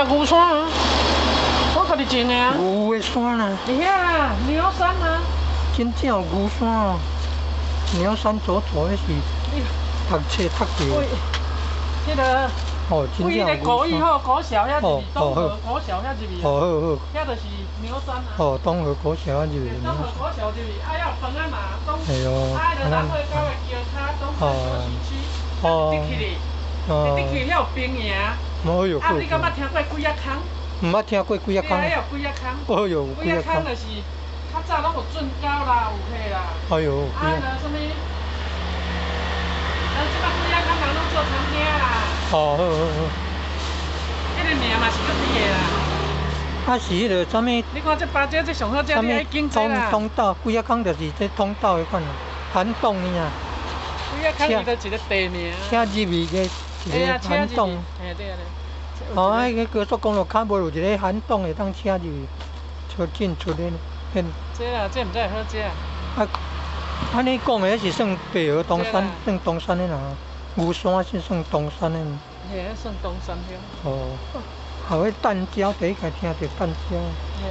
牛山啊，我家己種的啊。牛的山啦。佇遐啊，牛山啊。真正有牛山哦，牛山走走，彼是讀冊讀著。彼个。哦，真正有。國語好，國小遐入去，東河國小遐入去。哦，好好。遐就是牛山啊。哦，東河國小遐入去。東河國小入去，啊，猶有飯仔嘛，東。啊，彼个南回溝的橋跤，東山休息區。哦。入去哩。入去遐有兵營。哦喲。啊，你敢捌聽過鬼仔空？毋捌聽過鬼仔空。遐有鬼仔空。哦喲，鬼仔空就是較早攏有圳溝啦，有彼啦。哎喲。啊，彼个啥物？咱這擺鬼仔空人攏做餐廳啦。哦，好好好。彼个名嘛是足甜的啦。啊，是彼个啥物？你看這芭蕉這上好食，你愛揀這啦。通道，鬼仔空就是這通道彼款啦，涵洞爾啊。鬼仔空伊就一个地名。車入去个一个涵洞。嘿對啊對。哦，啊，彼高速公路較無有一个涵洞會當車入去，車進出的。這啦，這毋知會好食。啊，按呢講的彼是算白河東山，算東山的啦。牛山是算東山的。嘿，算東山鄉。哦，還有彼蛋椒，第一擺聽著蛋椒。